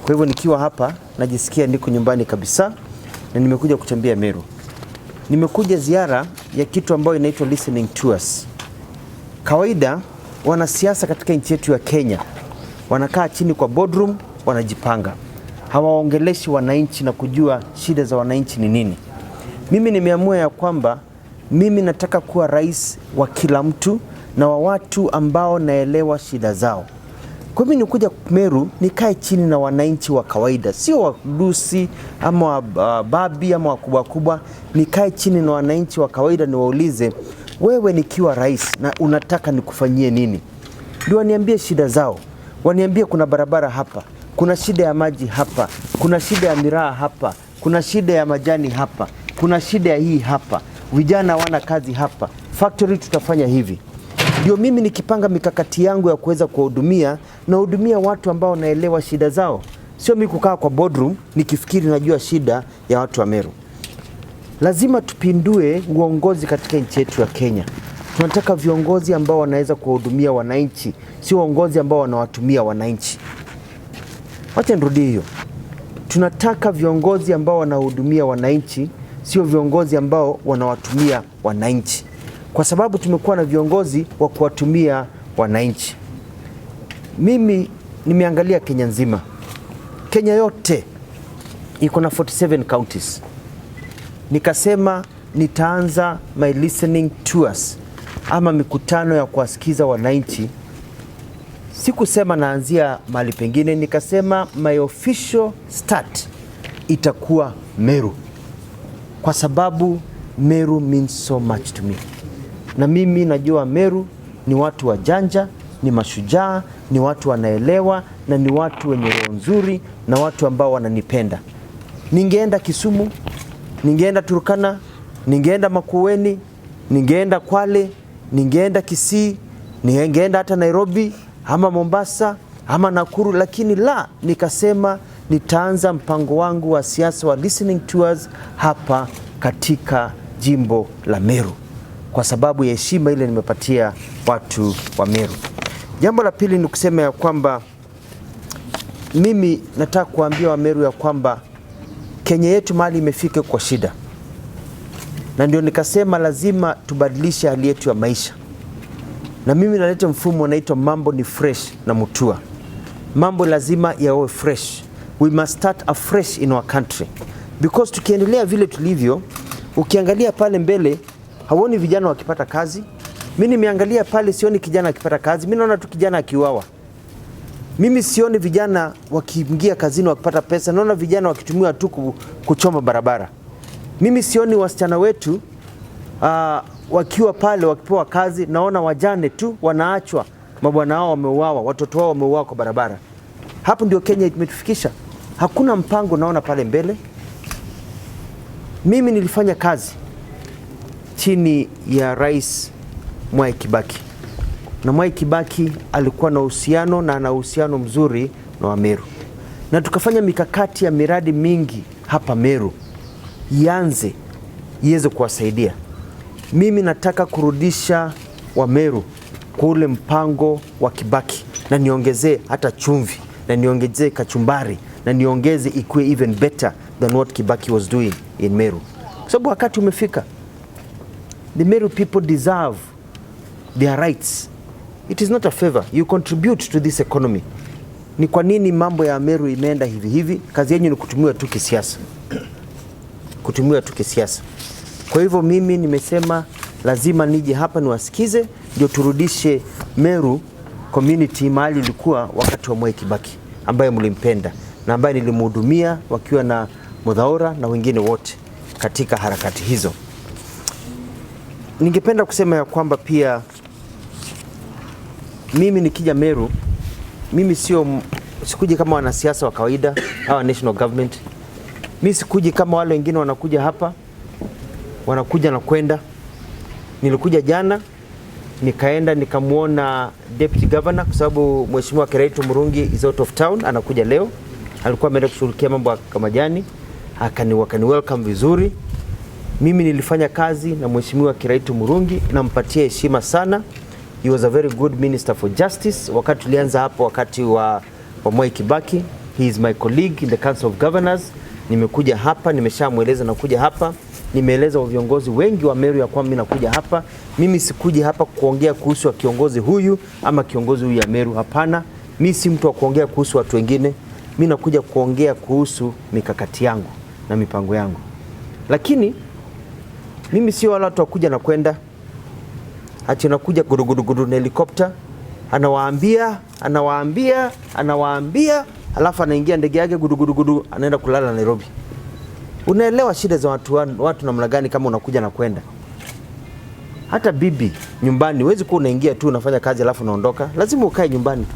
Kwa hivyo nikiwa hapa najisikia niko nyumbani kabisa, na nimekuja kutembea Meru. Nimekuja ziara ya kitu ambayo inaitwa listening tours. Kawaida wanasiasa katika nchi yetu ya Kenya wanakaa chini kwa boardroom, wanajipanga, hawaongeleshi wananchi na kujua shida za wananchi ni nini. Mimi nimeamua ya kwamba mimi nataka kuwa rais wa kila mtu na wa watu ambao naelewa shida zao. Kwa hivyo nikuja Meru nikae chini na wananchi wa kawaida, sio wadusi ama wababi ama wakubwa kubwa. Nikae chini na wananchi wa kawaida niwaulize, wewe nikiwa rais na unataka nikufanyie nini? Ndio waniambie shida zao, waniambie kuna barabara hapa, kuna shida ya maji hapa, kuna shida ya miraa hapa, kuna shida ya majani hapa, kuna shida ya hii hapa, vijana hawana kazi hapa, factory tutafanya hivi. Ndio mimi nikipanga mikakati yangu ya kuweza kuwahudumia, nahudumia watu ambao naelewa shida zao, sio mimi kukaa kwa boardroom nikifikiri najua shida ya watu wa Meru. Lazima tupindue uongozi katika nchi yetu ya Kenya. Tunataka viongozi ambao wanaweza kuwahudumia wananchi, sio uongozi ambao wanawatumia wananchi. Wacha nirudie hiyo. Tunataka viongozi ambao wanahudumia wananchi, sio viongozi ambao wanawatumia wananchi, kwa sababu tumekuwa na viongozi wa kuwatumia wananchi. Mimi nimeangalia Kenya nzima, Kenya yote iko na 47 counties. Nikasema nitaanza my listening tours ama mikutano ya kuwasikiza wananchi. Sikusema naanzia mahali pengine, nikasema my official start itakuwa Meru, kwa sababu Meru means so much to me, na mimi najua Meru ni watu wajanja, ni mashujaa, ni watu wanaelewa, na ni watu wenye roho nzuri na watu ambao wananipenda. Ningeenda Kisumu, ningeenda Turkana, ningeenda Makueni, ningeenda Kwale, ningeenda Kisii, ningeenda hata Nairobi ama Mombasa ama Nakuru, lakini la, nikasema nitaanza mpango wangu wa siasa wa listening tours hapa katika jimbo la Meru kwa sababu ya heshima ile nimepatia watu wa Meru. Jambo la pili ni kusema ya kwamba mimi nataka kuambia Wameru ya kwamba Kenya yetu mahali imefika kwa shida, na ndio nikasema lazima tubadilishe hali yetu ya maisha, na mimi naleta mfumo unaitwa mambo ni fresh na Mutua. Mambo lazima yawe fresh, we must start afresh in our country because tukiendelea vile tulivyo, ukiangalia pale mbele hauoni vijana wakipata kazi. Mi nimeangalia pale sioni kijana akipata kazi, mi naona tu kijana akiuawa. Mimi sioni vijana wakiingia kazini wakipata pesa, naona vijana wakitumiwa tu kuchoma barabara. Mimi sioni wasichana wetu wakiwa pale wakipewa kazi, naona wajane tu wanaachwa, mabwana wao wameuawa, watoto wao wameuawa kwa barabara. Hapo ndio Kenya imetufikisha. Hakuna mpango naona pale mbele. Mimi nilifanya kazi chini ya Rais Mwai Kibaki, na Mwai Kibaki alikuwa na uhusiano na ana uhusiano mzuri na Wameru, na tukafanya mikakati ya miradi mingi hapa Meru ianze iweze kuwasaidia. Mimi nataka kurudisha Wameru kwa ule mpango wa Kibaki, na niongezee hata chumvi na niongezee kachumbari na niongeze ikuwe even better than what Kibaki was doing in Meru, kwa sababu wakati umefika. The Meru people deserve their rights. It is not a favor. You contribute to this economy. Ni kwa nini mambo ya Meru imeenda hivi hivi? Kazi yenyu ni kutumiwa tu kisiasa, kutumiwa tu kisiasa. Kwa hivyo mimi nimesema lazima nije hapa niwasikize, ndio turudishe Meru community mahali ilikuwa wakati wa Mwai Kibaki, ambaye mlimpenda na ambaye nilimhudumia wakiwa na Muthaura na wengine wote katika harakati hizo. Ningependa kusema ya kwamba pia mimi nikija Meru, mimi sio sikuji kama wanasiasa wa kawaida hawa national government. Mimi sikuji kama wale wengine wanakuja hapa, wanakuja na kwenda. Nilikuja jana nikaenda nikamwona deputy governor kwa sababu Mheshimiwa Kiraitu Murungi is out of town, anakuja leo. Alikuwa ameenda kushughulikia mambo ya Kamajani, akani welcome vizuri. Mimi nilifanya kazi na Mheshimiwa Kiraitu Murungi, nampatia heshima sana. He was a very good minister for justice wakati tulianza hapo wakati wa Mwai Kibaki. He is my colleague in the Council of Governors. Nimekuja hapa, nimeshamweleza nakuja hapa. Nimeeleza viongozi wengi wa Meru ya kwamba mimi nakuja hapa. Mimi sikuji hapa kuongea kuhusu wa kiongozi huyu ama kiongozi huyu ya Meru, hapana. Mimi si mtu wa kuongea kuhusu watu wengine. Mimi nakuja kuongea kuhusu mikakati yangu na mipango yangu, lakini mimi sio wala watu wa kuja na kwenda ati nakuja gudugudugudu na helikopta, anawaambia anawaambia anawaambia, alafu anaingia ndege yake gudugudugudu, anaenda kulala Nairobi. Unaelewa shida za watu namna gani kama unakuja na kwenda? Hata bibi nyumbani huwezi kuwa unaingia tu unafanya kazi alafu unaondoka, lazima ukae nyumbani.